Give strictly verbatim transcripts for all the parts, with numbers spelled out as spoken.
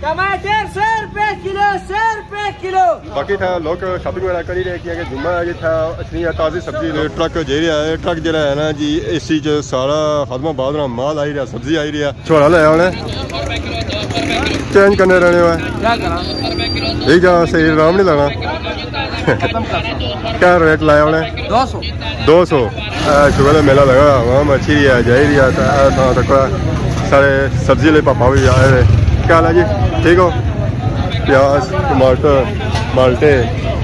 ٹماٹر سو روپے کلو، سو روپے کلو۔ باقی اتھا لوگ شاپنگ وغیرہ کری رہے، کیونکہ جمعہ ہے، اتھا اچھنی ہے تازی سبزی۔ ٹرک جیڑا ہے، ٹرک جیڑا ہے نا جی، اسی چ سارا خادم آباد نا مال آئی رہیا، سبزی آئی رہی ہے۔ چھوڑا لے آنے، چینج کرنے رہنے ہوئے۔ کیا کراں؟ ٹھیک ہے، صحیح، آرام نہیں لگا۔ کیا ریٹ لایا انہیں؟ دو سو۔ دو سو۔ اے شوگر دا میلہ لگا، عوام اچھی رہی ہے، جائی رہی ہے، تے اے تھاں تک سارے سبزی لے پاپا بھی آئے ہوئے۔ کیا حال ہے جی؟ ٹھیک ہو؟ پیاز، ٹماٹر، مالٹے،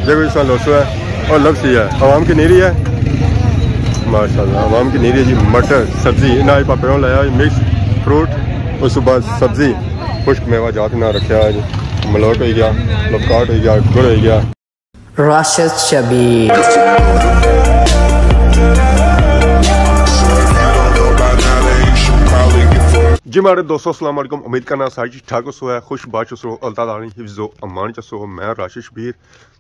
جو کچھ سن لوسو ہے، اور لبسی ہے۔ عوام کی نیری ہے، ماشاءاللہ، عوام کی نیری ہے جی۔ مٹر، سبزی، انہاں ہی پاپے نے لایا مکس فروٹ، اس کے بعد سبزی، خشک میوہ جات انہاں رکھیا ہے جی۔ ملوٹ ہوئی گیا، لوکاٹ ہوئی گیا، گڑ ہوئی گیا۔ راشد شبیر۔ جی ماڑے دوستو، السلام علیکم۔ امید کرنا سارے ٹھیک ٹھاک ہوسو ہے، خوش باش ہوسو، اللہ تعالیٰ نے حفظ و امان چ ہوسو۔ میں راشد شبیر،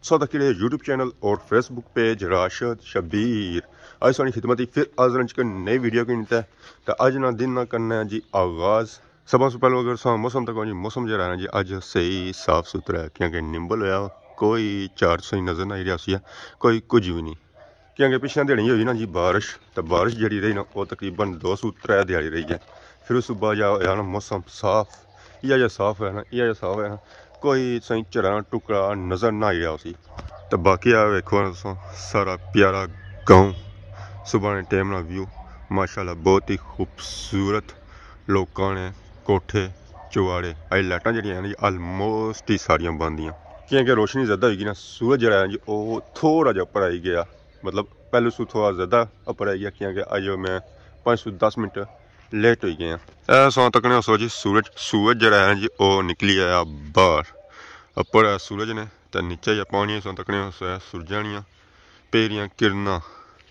سو تک یوٹیوب چینل اور فیس بک پیج راشد شبیر۔ آج سانی خدمت ہی پھر حاضر ہاں ایک نئی ویڈیو کے نتے۔ تے اج نا دن نا کرنا ہے جی آغاز۔ سب سے پہلے اگر ساں موسم تک جی، موسم جیڑا ہے نا جی، اج صحیح صاف ستھرا ہے، کیونکہ نمبل ہویا، کوئی چار سوئی نظر نہ آئی رہیا سی، کوئی کچھ بھی نہیں۔ کیونکہ پچھلے دیہاڑی ہوئی نا جی بارش، تے بارش جیڑی رہی نا، وہ تقریباً دو سو ترے دیہاڑی رہی ہے۔ پھر اس بعد جا ہویا نا موسم صاف، یہ جا صاف ہویا نا، یہ جا صاف ہویا نا، کوئی سائیں چرا ٹکڑا نظر نہ آئی رہیا سی۔ تے باقی آ ویکھو نا تساں، سارا پیارا گاؤں، صبح نے ٹائم نا ویو، ماشاءاللہ بہت ہی خوبصورت۔ لوکاں نے کوٹھے، چواڑے، اج لائٹاں جیڑیاں ہیں جی، آلموسٹ ہی ساریاں بند دیاں، کیونکہ روشنی زیادہ ہوئی گئی نا، سورج جیڑا ہے جی، او تھوڑا جہا اپر آئی گیا۔ مطلب، پہلے سو تھوڑا زیادہ اپر آئی گیا، کیونکہ اج میں پانچ سو دس منٹ لیٹ ہوئی گئے ہیں۔ اے ساں تکنے ہو سو جی، سورج، سورج جیڑا ہے جی، او نکلی آیا باہر۔ اپر ہے سورج نے، تے نیچے یا پانی ساں تکنے ہو سو ہے سورجاں نیاں پہلیاں کرناں۔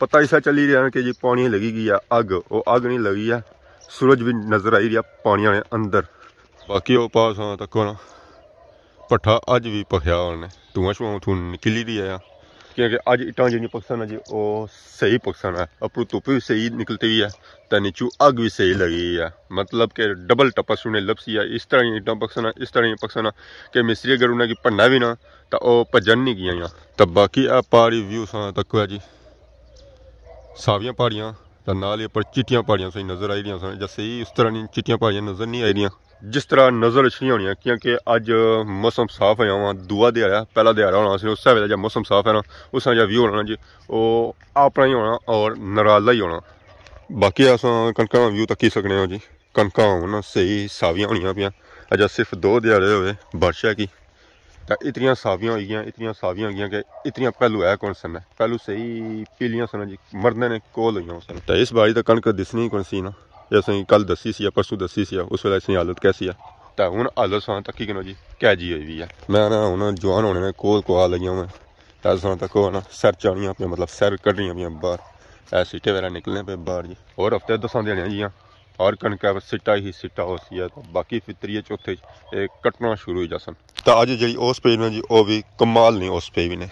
پتہ ایسا چلی رہیا کہ جی پانی لگی گئی ہے اگ، او اگ نہیں لگی ہے، سورج بھی نظر آئی رہیا پانی نے اندر۔ باقی او پاس ہاں تک ہونا پٹھا اج بھی پکھیا ہونے، دھواں شواں اتھوں نکلی رہی ہے، کیونکہ اج اٹاں جنی پکسن ہے جی او صحیح پکسن ہے، اپروں دھوپ بھی صحیح نکلتی ہوئی ہے، تے نیچوں اگ بھی صحیح لگی ہے، مطلب کہ ڈبل ٹپس انہیں لبسی ہے۔ اس طرح ہی اٹاں پکسن ہے، اس طرح ہی پکسن ہے کہ مستری اگر انہیں کی پڑھنا بھی نہ، تے او پجن نہیں گیاں۔ تے باقی اے پہاڑی ویو ساں تک ہے جی، ساویاں پہاڑیاں، تے نال ہی اپر چٹیاں پہاڑیاں ساں نظر آئی رہیاں سن، جیسے ہی اس طرح نی چٹیاں پہاڑیاں نظر نہیں آئی رہیاں۔ جس طرح نظر اچھنی ہونیاں، کیونکہ اج موسم صاف ہویا ہوا، دعا دیہاڑا، پہلا دیہاڑا ہونا سی، اس ویلے جا موسم صاف ہے نا، اس طرح جا ویو ہونا جی، او اپنا ہی ہونا اور نرالا ہی ہونا۔ باقی اساں کنکاں ویو تکی سکنے ہاں جی، کنکاں ہن صحیح ساویاں ہونیاں پیاں۔ اجا صرف دو دیہاڑے ہوئے بارشاں کی، تے اتنیاں ساویاں ہوئی گیاں، اتنیاں ساویاں ہوئی گیاں کہ اتنیاں پہلو ہے کون سن، پہلو صحیح پیلیاں سن جی، مردے نے کول ہوئیاں سن۔ تے اس باری تے کنک دسنی کون سی نا، یہ اساں کل دسی سی یا پرسوں دسی سی، اس ویلے اساں حالت کیسی ہے۔ تے ہن حالت ساں تکی کنو جی، کہہ جی ہوئی ہوئی ہے۔ میں نا ہن جوان ہونے نے کول کوا لگیاں میں، تے ساں تک ہونا سر چانیاں پہ، مطلب سر کڈنیاں پیاں باہر، اے سیٹے وغیرہ نکلنے پہ باہر جی۔ اور ہفتے دساں دینے جیاں ہر کنکا پر سٹا ہی سٹا ہو سی ہے، تو باقی فطری چوتھے اے کٹنا شروع ہو جاسن۔ تو اج جڑی اوس پئی نا جی، او بھی کمال نہیں اوس پئی بھی نے۔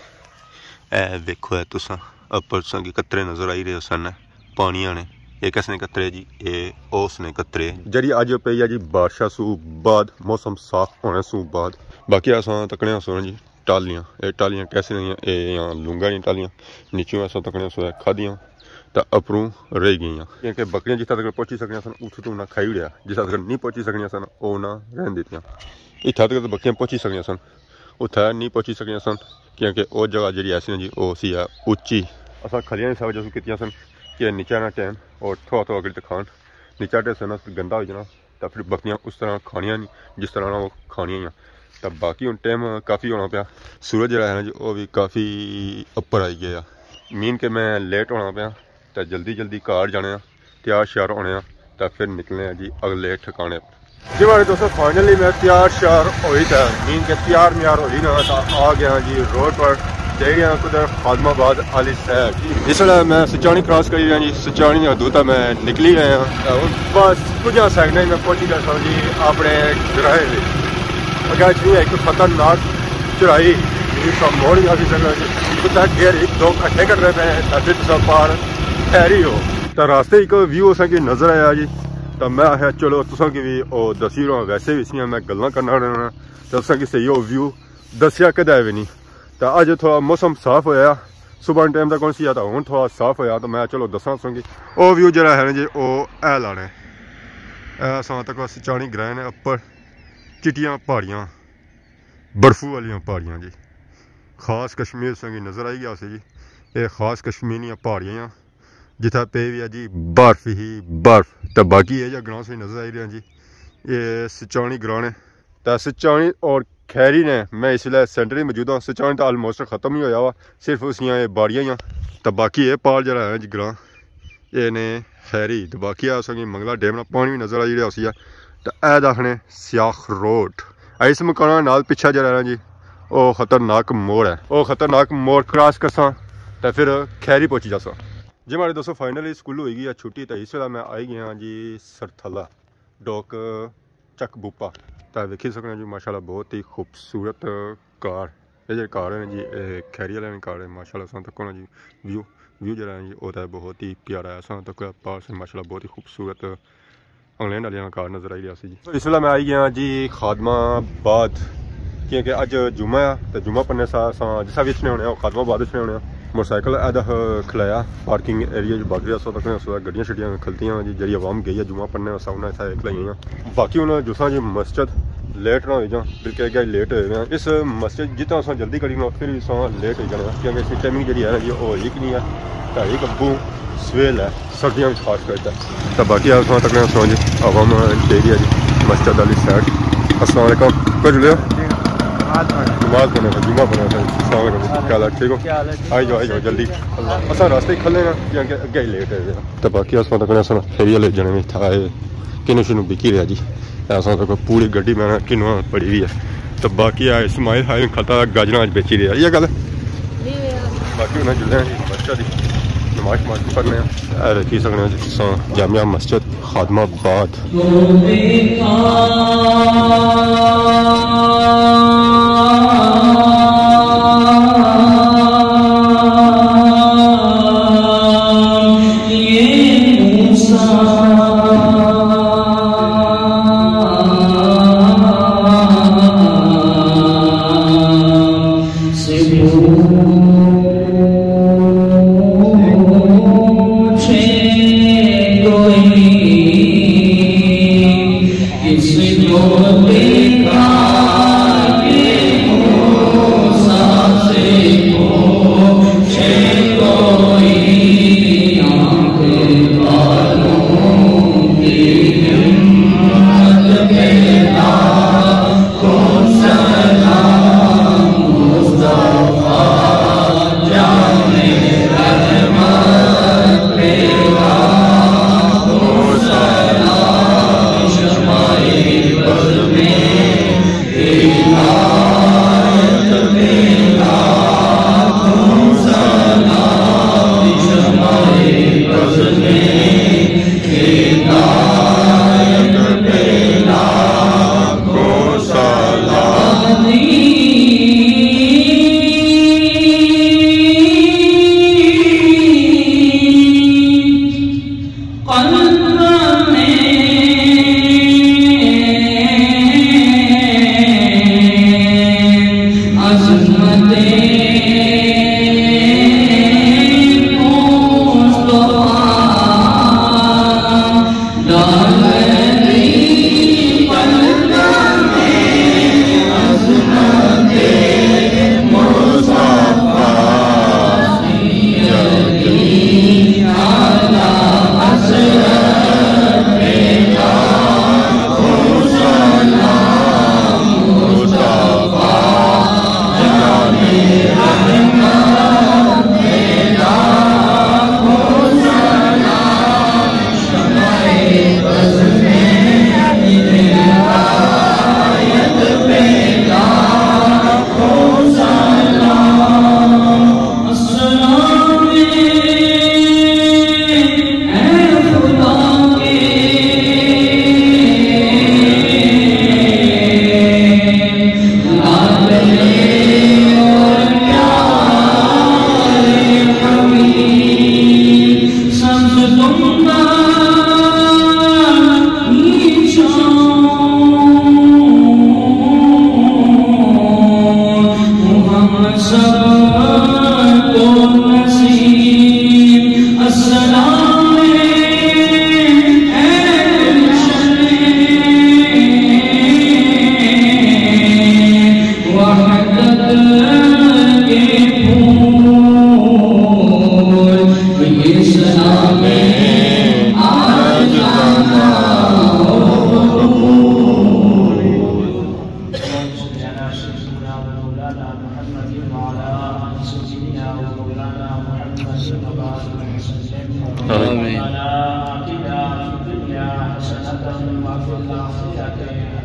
اے ویکھو اے تساں، اپر تساں کی قطرے نظر آئی رہے سن پانیاں نے۔ اے کس نے قطرے جی؟ اے اوس نے قطرے۔ جڑی اج پئی ہے جی بارشاں سوں بعد، موسم صاف ہونے سوں بعد۔ باقی اساں تکنے آں سونا جی ٹالیاں۔ اے ٹالیاں کیسے رہیاں؟ اے یاں لونگاں نیاں ٹالیاں، نیچوں اساں تکنے آں سونا کھادیاں۔ تے اپروں رہ گئیاں۔ کیونکہ بکریاں جتھا تک پہنچی سکنیاں سن، اتھوں تو انہاں کھائی اڑیا، جتھا تک نہیں پہنچی سکنیاں سن، او انہاں رہن دتیاں۔ اتھا تک تو بکریاں پہنچی سکنیاں سن، اتھا نہیں پہنچی سکنیاں سن، کیونکہ او جگہ جڑی ایسی نا جی، او سی ہے اچی۔ اساں کھلیاں اس وجہ سے کیتیاں سن کہ نیچے نا ٹائم اور تھوڑا تھوڑا اگر تے کھان نیچا ٹے سن گندا ہو جانا۔ تے پھر بکریاں اس طرح کھانیاں نہیں جس طرح نا وہ کھانیاں ہیاں۔ تے باقی ہن ٹائم کافی ہونا پیا، سورج جڑا ہے نا جی، او بھی کافی اپر آئی گیا۔ مین کہ میں لیٹ ہونا پیا، تے جلدی جلدی گھر جانے آں، تیار شیار ہونے آں، تے پھر نکلنے آں جی اگلے ٹھکانے پر۔ جی ماڑے دوستو، فائنلی میں تیار شیار ہوئی تے، مین کہ تیار میار ہوئی نا، تے آ گیا جی روڈ پر۔ جائی رہے ہیں کدھر؟ خادم آباد آلی سائیڈ۔ اس ویلے میں سچانی کراس کری رہا جی، سچانی نی حدود تے میں نکلی رہے ہاں۔ تے ہن بس کچھ سیکنڈ میں پہنچی جاساں جی اپنے گرائے وچ۔ اگے جی ایک خطرناک چڑھائی، جس کا موڑ نہیں آ سکنا جی، اتھا گیئر ایک دو کٹھے کرنے پے، تے پھر تساں پار ٹھہری ہو۔ تے راستے ایک ویو اساں کی نظر آیا جی، تاں میں آخیا چلو تساں کی وی او دسی رہا، ویسے وی سیاں میں گلاں کرنا رہنا، تاں تساں کی صحیح او ویو دسیا کدا وی نہیں۔ تاں اج تھوڑا موسم صاف ہویا، صبح ٹائم تک کون سی آ، تاں ہن تھوڑا صاف ہویا، تاں میں چلو دساں تساں کی او ویو جڑا ہے نا جی، او اے لانے۔ اے اساں تک سچانی گرائیں نے اپر چٹیاں پہاڑیاں، برفو والیاں پہاڑیاں جی۔ خاص کشمیر تساں کی نظر آئی گیا سی جی۔ اے خاص کشمیر نیاں پہاڑیاں، جتھا پے وی ہے جی برف ہی برف۔ تے باقی اے جا گراں تساں کی نظر آئی رہیا جی، اے سچانی گراں نے۔ تے سچانی اور کھیری نے، میں اس ویلے سینٹر ہی موجود ہاں۔ سچانی تاں آلموسٹ ختم ہی ہویا وا، صرف اس نیاں اے باڑیاں ہیاں۔ تے باقی اے پار جڑا ہے جی گراں، اے نے کھیری۔ تے باقی آ تساں کی منگلا ڈیم نا پانی وی نظر آئی رہیا ہوسی۔ تے اے داخنے سیاخ روڈ۔ اے اس مکاناں نال پچھا جڑا ہے نا جی، او خطرناک موڑ ہے۔ او خطرناک موڑ کراس کرساں تے پھر کھیری پہنچی جاساں۔ جی ماڑے دوستو، فائنلی سکول ہوئی گئی ہے چھٹی، تے اس ویلے میں آئی گیا جی سرتھلا ڈوک چک بوپا۔ تے ویکھی سکنے جی ماشاءاللہ بہت ہی خوبصورت کار۔ اے جے کار ہے جی، اے کھیری والے نے کار ہے۔ ماشاءاللہ تساں تکو نا جی ویو، ویو جڑا ہے جی، او تے بہت ہی پیارا ہے۔ تساں تکو پاس ماشاءاللہ بہت ہی خوبصورت انگلینڈ والیاں کار نظر آئی رہیا سی جی۔ اس ویلے میں آئی گیا جی خادم آباد، کیونکہ اج جمعہ ہے، تے جمعہ پڑھنے سا اساں جسا وی اچھنے ہونے آں، خادم آباد اچھنے ہونے آں۔ موٹر سائیکل اے داخ کھلایا پارکنگ ایریا جو باقی اساں تک اساں گڈیاں شڈیاں کھلتیاں جی، جیڑی عوام گئی ہے جمعہ پڑھنے، اساں انہاں اتھا کھلائیاں۔ باقی ہن جساں جی مسجد لیٹ نہ ہوئی جاں، بلکہ اگے لیٹ ہوئے ہوئے ہیں۔ اس مسجد جتنا اساں جلدی کری نا، پھر وی اساں لیٹ ہوئی جانے، کیونکہ اس ٹائمنگ جیڑی ہے نا جی، او ہوئی کی نہیں ہے، تے ایک ابو سویل ہے۔ سردیاں وچ خاص کر تے۔ تے باقی اساں تکنے اساں جی عوام چاہیے جی مسجد والی سائیڈ۔ السلام علیکم۔ کچھ لیا؟ نماز پڑھنا۔ نماز پڑھنا تھا، جمعہ پڑھنا تھا۔ السلام علیکم۔ کیا حال ہے؟ ٹھیک ہو؟ کیا حال ہے؟ آئی جاؤ، آئی جاؤ، جلدی۔ اساں راستے ہی کھلے نا، کہ اگے، اگے ہی لیٹ ہے۔ تے باقی اساں تکنے اساں فیری والے جنے وچ تھا، اے کنوں شنوں بکی رہیا جی۔ اساں تک پوری گڈی میں کنوں پڑی ہوئی ہے۔ تے باقی آ اسماعیل خان کھلتا گاجراں وچ بیچی رہیا۔ یہ گل ہے۔ باقی انہاں جلدے ہیں جی مسجد دی نماز شماز پڑھنے ہیں۔ اے دیکھی سکنے ہو جی تساں جامع مسجد خادم آباد۔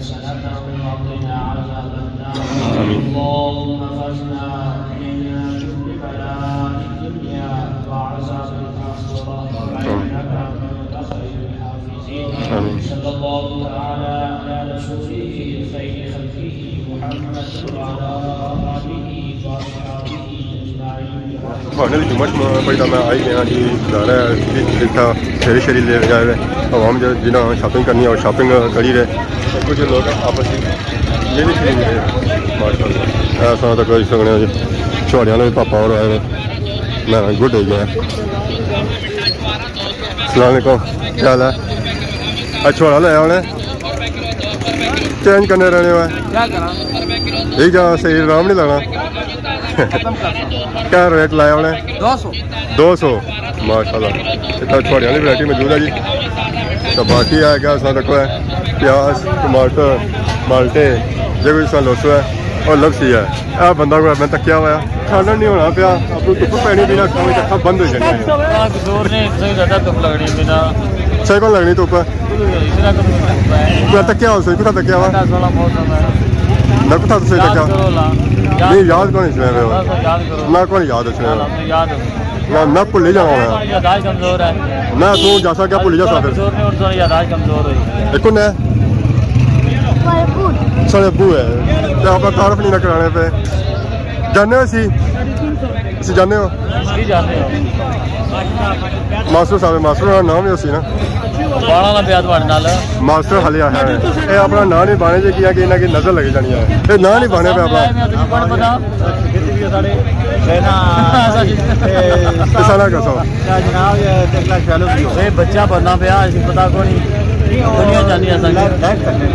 حسنة وقنا عذاب النار. آمين. اللهم احفظنا من كل بلاء الدنيا وعذاب الآخرة وإنك أنت خير الحافظين. آمين. صلى الله تعالى على رسوله خير خلقه محمد وعلى آله وأصحابه أجمعين. ہن جمعہ شمعہ پڑھی تاں میں آئی گیا جی، گزارا ہے جتھا پھیری شیری لے جائے، عوام جو جنہاں شاپنگ کرنی ہے، او شاپنگ کری رہے۔ کچھ لوگ آپس وچ مل ہی نہیں رہے۔ ماشاءاللہ، ایسا تک کوئی سکنے جی، چھوڑیاں نے پاپا اور آئے ہوئے۔ میں گڈ ہو گیا۔ السلام علیکم، کیا حال ہے؟ اچھا، چھوڑا لایا انہیں، چینج کرنے رہنے ہوئے۔ کیا کراں؟ ایک جا صحیح آرام نہیں لگنا۔ کیا ریٹ لایا انہیں؟ دو سو۔ دو سو، ماشاءاللہ۔ اتنا چھوڑیاں والی ورائٹی موجود ہے جی۔ تو باقی ہے کیا، اساں تکو ہے پیاز، ٹماٹر، مالٹے، جے کوئی سال لوسو ہے اور لپسی ہے۔ اے بندہ کوئی میں تکیا ہوا ہے، کھانا نہیں ہونا پیا، اپنی دھپ پینی پینا کھانے تک بند ہو جانا ہے۔ ہاں، زور نہیں، اتنی زیادہ دھپ لگنی پینا۔ صحیح کون لگنی دھپ؟ اتنا کم نہیں ہوتا ہے۔ میں تکیا ہوا، صحیح کتھا تکیا ہوا؟ ٹھنڈا سوہنا موسم ہے۔ میں کتھا تو صحیح یاد تکیا؟ کرو لا۔ نہیں، یاد کون اس میں رہے ہو؟ بس یاد کرو۔ میں کون یاد اس میں؟ ہاں، یاد ہو۔ میں، میں بھلی جانا ہوں۔ یاداشت کمزور ہے۔ میں تو جیسا کیا بھلی جا سا پھر۔ کمزور نہیں، اور تھوڑی یاداشت کمزور ہوئی۔ ایک کون ہے؟ سارے ابو ہے۔ تے آپ تعارف نہیں نہ کرانے پہ۔ جانے ہو اسی؟ اسی جانے ہو؟ اسی جانے ہو۔ ماسٹر صاحب، ماسٹر دا نام ہی اسی نا۔ بانا نا پیار تھوڑے نال۔ ماسٹر حالیہ ہے۔ اے اپنا نام نہیں بانے جے کیا کہ انہاں کی نظر لگی جانی ہے۔ اے نام نہیں بانے پہ اپنا۔ تساں کون بندہ؟ کسا نا کسو؟ جناب، یہ دیکھ لا، شالو بھی ہو۔ اے بچہ بننا پیا، اسی پتہ کوئی نہیں۔ دنیا جانی ہے سنگ۔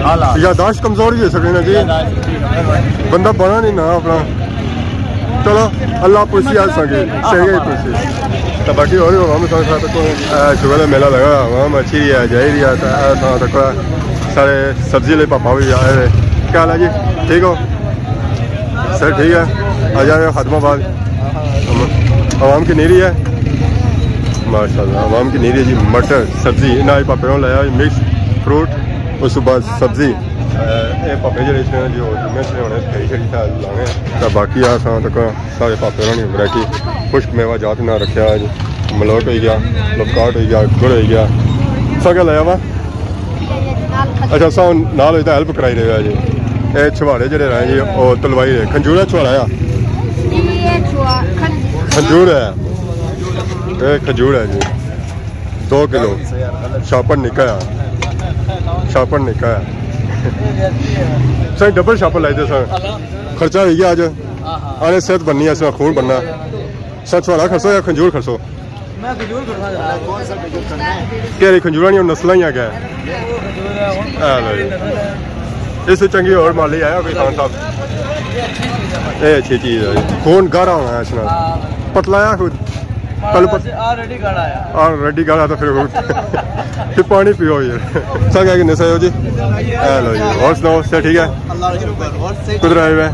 حالا۔ یاداشت کمزور بھی ہو سکے نا جی۔ یاداشت۔ بندہ بنا نہیں نا اپنا۔ چلو، اللہ پوچھی آ سنگے، صحیح ہے پوچھی۔ تو باقی اور بھی عوام ساتھ ساتھ کو، اے، شوگر دا میلہ لگا، عوام اچھی رہی ہے، جائی رہی ہے، تو اے ساتھ تک سارے سبزی لے پاپا بھی آئے ہوئے۔ کیا حال ہے جی؟ ٹھیک ہو؟ سر ٹھیک ہے؟ آ جاؤ خادم آباد۔ عوام کی نہیں رہی ہے؟ ماشاءاللہ، عوام کی نہیں رہی جی۔ مٹر، سبزی، انہاں ہی پاپے نے لایا مکس فروٹ، اس کے بعد سبزی۔ اے، اے پاپے جڑے اس نے جو جمعے سے ہونے، کئی شری تھا لانے۔ تو باقی آ ساں تک سارے پاپے ہوراں نی ورائٹی، خشک میوہ جات نہ رکھیا ہے جی۔ ملوٹ ہوئی گیا، لپکاٹ ہوئی گیا، گڑ ہوئی گیا۔ سا کیا لایا وا؟ اچھا، سا نال ہوئی تاں ہیلپ کرائی رہے ہو جی۔ اے چھوہارے جڑے رہے جی، او تلوائی رہے۔ کھنجورا چھوہارا آ؟ یہ چھوہا-، کھن-، کھنجور ہے۔ اے کھنجور ہے جی۔ دو کلو۔ شاپن نکا آ۔ شاپن نکا آ۔ سائیں ڈبل شاپن لائی دے سن۔ خرچہ ہوئی گیا اج۔ آنے صحت بننی ہے، اس نال خون بننا۔ سچ والا کھڑسو یا کھنجور کھڑسو؟ میں کھنجور کھڑساں جناب۔ کہہ رہے کھنجوراں نیاں نسلاں ہی اگے۔ اے لو جی۔ اس سے چنگی اور مالی آیا کوئی خان صاحب؟ اے اچھی چیز ہے۔ خون گاڑھا ہونا ہے اس نال۔ پتلا آ خود۔ پہلے پت-، آلریڈی گاڑھا آ۔ آلریڈی گاڑھا تو پھر خود۔ پھر پانی پیو یہ۔ سا کیا کہنے سا ہو جی؟ اے لو جی۔ اور سناؤ، سب ٹھیک ہے؟ اللہ کا شکر۔ اور صحیح۔ کدھر آئے ہوئے؟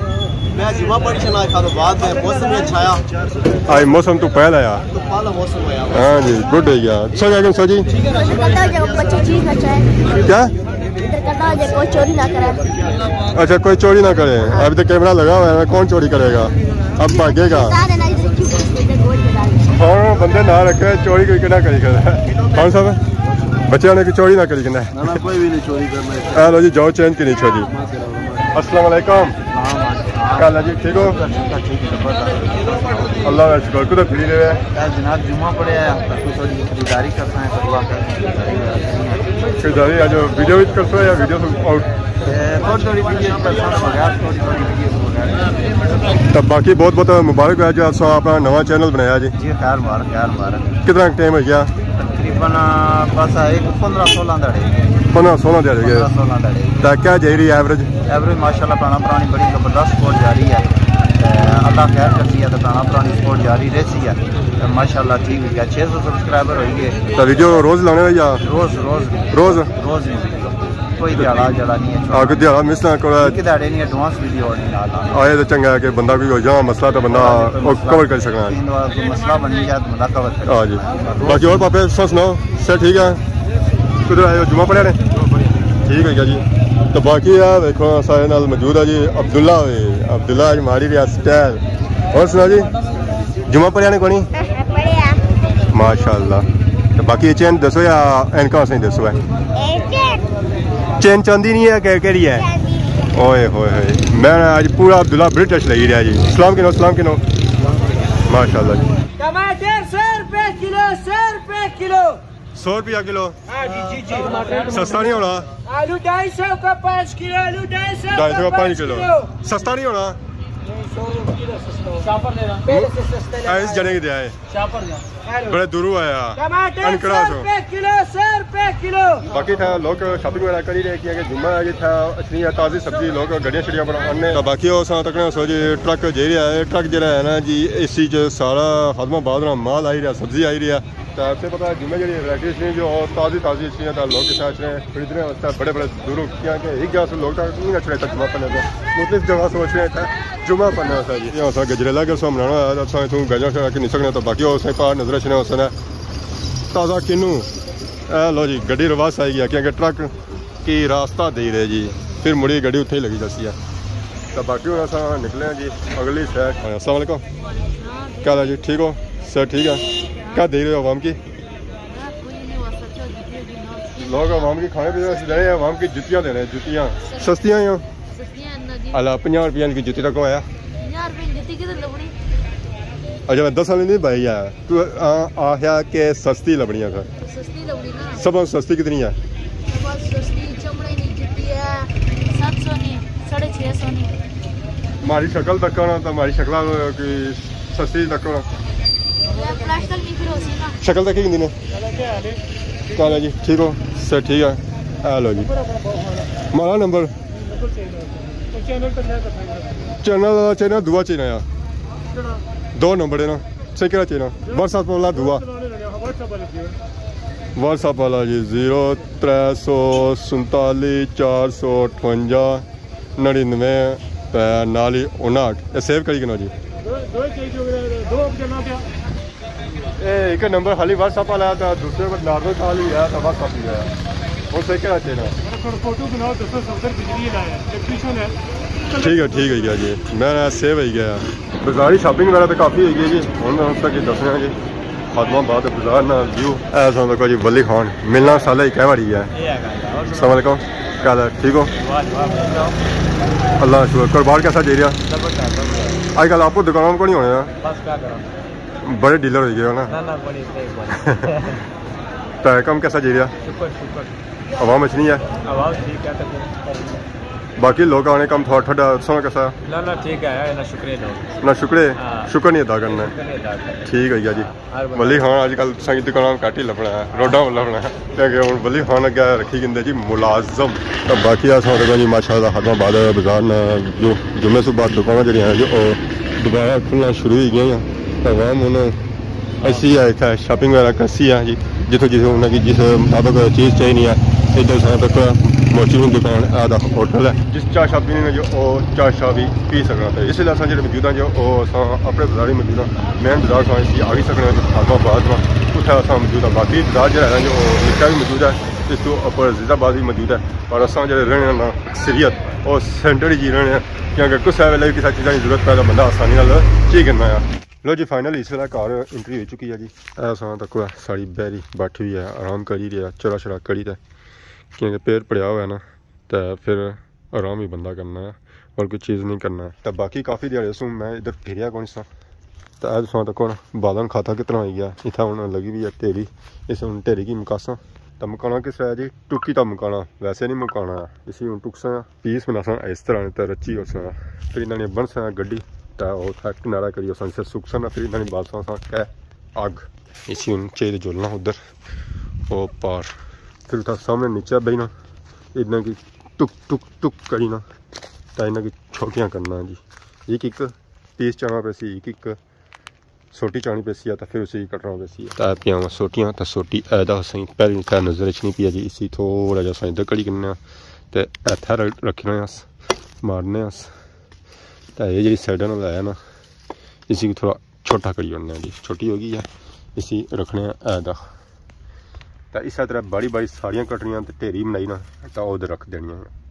میں جمعہ پڑھی شنا خیرآباد میں، موسم بھی اچھا آیا۔ آج موسم تو پہلا آیا۔ تو پہلا موسم آیا۔ ہاں جی، گڈ ہو گیا۔ سو کیا کہنے سو جی؟ ادھر کرتا ہو جائے، بچے چیز نہ چاہے۔ کیا؟ ادھر کرتا ہو جائے، کوئی چوری نہ کرے۔ اچھا، کوئی چوری نہ کرے۔ ابھی تو کیمرہ لگا ہوا ہے، کون چوری کرے گا؟ اب بھاگے گا۔ بتا دینا، ادھر کیوں ادھر گول بتا دینا۔ ہاں، بندے نہ رکھے، چوری کوئی نہ کری کرے۔ خان صاحب، بچیاں نے کی چوری نہ کری کرنا۔ نہ، نہ، کوئی بھی نہیں چوری کرنا ہے۔ اے لو جی، جاؤ چینج کی نہیں چھوڑی۔ السلام علیکم۔ السلام علیکم۔ کیا حال ہے جی، ٹھیک ہو؟ شکر، ٹھیک ہے، زبردست۔ اللہ کا شکر، کدھر پھری رہے ہیں؟ یار جناب، جمعہ پڑھیا ہے، تاں کوئی تھوڑی خریداری کرنا ہے، کروا کر۔ خریداری آج ویڈیو وچ کرسو یا ویڈیو سے آؤٹ؟ اے، تھوڑی تھوڑی ویڈیو کرسو، بغیر تھوڑی تھوڑی ویڈیو بغیر۔ تب باقی بہت بہت مبارک ہو جو اساں اپنا نواں چینل بنایا جی۔ جی، خیر مبارک، خیر مبارک۔ کتنا ٹائم ہو گیا؟ تقریباً، بس ایک پندرہ سولہ دہاڑے۔ پندرہ سولہ دہاڑے گئے۔ پندرہ سولہ دہاڑے۔ تے کیا جائی رہی ہے ایوریج؟ ایوریج ماشاءاللہ پرانا پرانی بڑی زبردست سپورٹ جاری ہے۔ تے اللہ خیر کرسی ہے تے پرانا پرانی سپورٹ جاری رہسی ہے۔ تے ماشاءاللہ ٹھیک ہو گیا، چھ سو سبسکرائبر ہوئی گئے۔ تے ویڈیو روز لانے ہو یا؟ روز، روز۔ روز؟ روز ہی۔ کوئی دیہاڑا جڑا نہیں ہے۔ آ، کوئی دیہاڑا مس نہ کرو۔ ایک دیہاڑے نہیں، ایڈوانس ویڈیو آنی نال آنی۔ آ، اے تے چنگا ہے کہ بندہ کوئی ہو جانا مسئلہ تے بندہ ہاں، کوئی او مسئلہ کور کری سکنا ہے۔ تین وار کوئی مسئلہ بنی جائے تے بندہ کور کری ہاں جی۔ سکنا ہے۔ باقی اور پاپے، سو سناؤ، سب ٹھیک ہے؟ کدھر آئے ہو؟ جمعہ پڑھیا نے؟ ٹھیک ہوئی گیا جی۔ تو باقی ہے دیکھو سارے نال موجود ہے جی عبداللہ ہوئے۔ عبداللہ اج ماری رہیا سٹائل۔ اور سنا جی، جمعہ پڑھیا نے کونی؟ پڑھیا۔ ماشاءاللہ۔ تو باقی یہ چین دسو یا اینکاں سے دسو ہے؟ اے چین۔ چین چاندی نہیں ہے کہ کیڑی ہے؟ چاندی۔ اوئے ہوئے ہوئے، میں اج پورا عبداللہ برٹش لگی رہیا جی۔ سلام کنو، سلام کنو۔ ماشاءاللہ جی۔ ٹماٹر سو روپے کلو، سو روپے کلو۔ سو روپیہ کلو؟ ہاں جی، جی، جی۔ سستا نہیں ہونا؟ آلو ڈھائی سو کا پانچ کلو، آلو ڈھائی سو ڈھائی سو کا پانچ کلو۔ سستا نہیں ہونا؟ نہیں، سو روپے کلو سستا ہوگا۔ شاپر لینا۔ پہلے سے سستا لینا اس ہے۔ جنے کی دیا ہے۔ شاپر لینا۔ بڑے دوروں آیا۔ ٹماٹر انکڑا سو سو۔ روپے کلو، سو روپے کلو۔ باقی تھا لوگ شاپنگ وغیرہ کری رہے، کیونکہ جمعہ ہے، جتھا اچھنی ہے تازی سبزی لوگ گڈیاں شڈیاں پر آنے۔ تو باقی ہو ساں تکنے سو جی ٹرک جائی رہیا ہے، ٹرک جڑا ہے نا جی، اسی چ سارا خادم آباد نا مال آئی رہیا، سبزی آئی رہیا۔ تو آپ سے پتا ہے جمعہ جڑی ورائٹیز نہیں جو تازی تازی اچھنی ہے، تو لوگ اتھا اچھنے خریدنے واسطے بڑے بڑے دوروں، کیونکہ ایک جگہ سے لوگ تک نہیں اچھنے تھا جمعہ پڑھنے سے، مختلف جگہ سے اچھنے تھا جمعہ پڑھنے واسطے جی۔ یہ اساں گجریلا اگر سو بنانا ہے، تو اساں اتھوں گجر شجر کے نسکنے، تو باقی ہو اساں پار نظر اچھنے اساں تازہ کنوں۔ اے لو جی، گڈی رواس آئی گیا، کیونکہ ٹرک کی راستہ دے رہے جی، پھر مڑی گڈی اتھے ہی لگی جاسی ہے۔ تو باقی ہن اساں نکلے ہیں جی اگلی سائیڈ۔ السلام علیکم، کیا حال ہے جی؟ ٹھیک ہو؟ سر ٹھیک ہے؟ کیا دے رہے ہو عوام کی؟ لوگ عوام کی کھانے پینے سے دے رہے ہیں، عوام کی جتیاں دے رہے ہیں، جتیاں سستیاں ہیں۔ سستیاں ہیں نا جی۔ اللہ، پنجاہ روپیہ کی جتی تک ہویا۔ پنجاہ روپے کی جتی کدھر لبنی؟ اچھا، میں دس والی نہیں بھائی ہے۔ تو، آ، آخیا کہ سستی لبنی ہے سر۔ تو سستی لبنی نا۔ سب سے سستی کتنی ہے؟ سب سے سستی چمڑے نی جتی ہے، ست سو نی، ساڑھے چھ سو نی۔ ہماری شکل تک کرو تو ہماری شکل کی سستی تک کرو۔ یہ پلاسٹک نہیں پھر ہو سی نا۔ شکل تک ہی نہیں نا۔ کیا حال ہے جی؟ ٹھیک ہو؟ سر ٹھیک ہے۔ ہیلو جی۔ ہمارا نمبر۔ چینل، چینل دعا چینل ہے۔ دو نمبر ہے نا۔ سے کہڑا چاہینا؟ واٹس ایپ والا دعا۔ واٹس ایپ والا جی، زیرو ترے سو سنتالی چار سو اٹھونجا نڑینوے تے نال ہی اناٹھ۔ اے سیو کری کنو جی۔ اے ایک نمبر خالی واٹس ایپ والا ہے، تے دوسرے پر نارمل کال ہی ہے، تے واٹس ایپ ہی ہے۔ ہن سے کہڑا چاہینا؟ فوٹو بناؤ، دسو، صفدر بجلی والا ہے، الیکٹریشن ہے۔ ٹھیک ہے، ٹھیک ہے جی، میں سیو ہوئی گیا۔ بازاری شاپنگ وغیرہ تو کافی ہوئی گئی جی، ہن اس کا کی دسنا جی۔ خادم آباد بازار نا ویو۔ اے ساں تکو جی ولی خان ملنا سالے ہی کئی واری ہے۔ السلام علیکم، کیا حال ہے؟ ٹھیک ہو؟ اللہ شکر۔ کاروبار کیسا جائی رہیا؟ آج کل آپ کو دکانوں کو نہیں ہونے ہیں؟ بس کیا کرا؟ بڑے ڈیلر ہوئی گئے ہو نا؟ نہ، نہ، بڑی صحیح بات۔ تو کم کیسا جائی رہیا؟ شکر، شکر۔ عوام اچھنی ہے؟ عوام ٹھیک ہے، تقریباً۔ باقی لوگ آنے کم تھوڑا ٹھڈا سونا کیسا؟ نہ، نہ، ٹھیک ہے، نہ شکریہ دو۔ نہ شکریہ، ہاں۔ شکر نہیں ادا کرنا۔ شکر نہیں ادا کرنا۔ ٹھیک ہے جی۔ ہاں، ہر بندہ۔ ولی خان اج کل سنگی دکاناں گھٹ ہی لبنا ہے، روڈاں پر لبنا ہے۔ کیونکہ ہن ولی خان اگے رکھی گندے جی ملازم۔ تے باقی اساں تکو جی ماشاءاللہ خادم آباد بازار نا جو جمعے صبح دکاناں جڑیاں ہیں جو او دوبارہ کھلنا شروع ہوئی گئیاں۔ تے عوام ہن ایسی ہے، اتھے شاپنگ وغیرہ کرسی ہے جی، جتھوں جتھوں انہاں کی جس مطابق چیز چاہینی ہے۔ ادھر ساں تک موچی ہوں دکان ہے، آدھا ہوٹل ہے، جس چاہ شاہ پینی نے جو او چاہ شاہ بھی پی سکنا۔ تے اس لیے اساں جڑے موجود ہیں جو او اساں اپنے بازار ہی موجود ہیں، مین بازار ساں اسی آگی سکنے ہیں جو خادم آباد نا، اتھے اساں موجود ہیں۔ باقی بازار جڑا ہے جو او نکا بھی موجود ہے، اس تو اپر عزیز آباد بھی موجود ہے، پر اساں جڑے رہنے ہیں نا اکثریت او سینٹر ہی جی رہنے ہیں، کیونکہ کسے ویلے بھی کسے چیزاں کی ضرورت پے تو بندہ آسانی نال چی کرنا ہے۔ لو جی، فائنل اس ویلے گھر انٹری ہوئی چکی ہے جی۔ اے اساں تکو ساڑی بہری بیٹھی ہوئی ہے، آرام کری رہی ہے، چرا شرا کری تے، کیونکہ پیٹ پڑیا ہوا ہے نا، تے پھر آرام ہی بندہ کرنا ہے اور کوئی چیز نہیں کرنا ہے۔ تے باقی کافی دیہاڑے سوں میں ادھر پھریا کون سا، تے اج ساں تکو نا بادن کھاتا کتنا ہوئی گیا، اتھا ہن لگی ہوئی ہے ڈھیری، اس ہن ڈھیری کی مکاساں۔ تے مکانا کس طرح ہے جی؟ ٹکی تے مکانا، ویسے نہیں مکانا، اسی ہن ٹکساں۔ پیس بناساں اس طرح نے تے رچی ہوساں۔ پھر انہاں نے بنساں گڈی تے او اتھا کنارہ کری ہوساں، جسے سکساں نا پھر انہاں نے بالساں اساں کہہ اگ۔ اسی ہن چاہیے جلنا ادھر او پار۔ پھر اتھا سامنے نیچے بہنا، انہاں کی ٹک ٹک ٹک کرنا تے انہاں کی چھوٹیاں کرنا جی۔ ایک ایک پیس چانا پیسی، ایک ایک سوٹی چانی پیسی ہے، تے پھر اسی کٹنا پیسی ہے۔ تے پیاں سوٹیاں، تے سوٹی ایدا سائیں پہلی تے نظر اچ نہیں پیا جی، اسی تھوڑا جہا سائیں ادھر کڑی کرنے آں، تے ایتھے ر-، رکھنے آں، مارنے آں۔ تے یہ جڑی سائیڈ نال ہے نا، اسی کو تھوڑا چھوٹا کری اوڑنے آں جی، چھوٹی ہو گئی ہے، اسی رکھنے آں ایدا۔ تے اسے طرح بڑی بڑی ساریاں کٹنیاں تے ڈھیری بنائی نا، تے ادھر رکھ دینیاں۔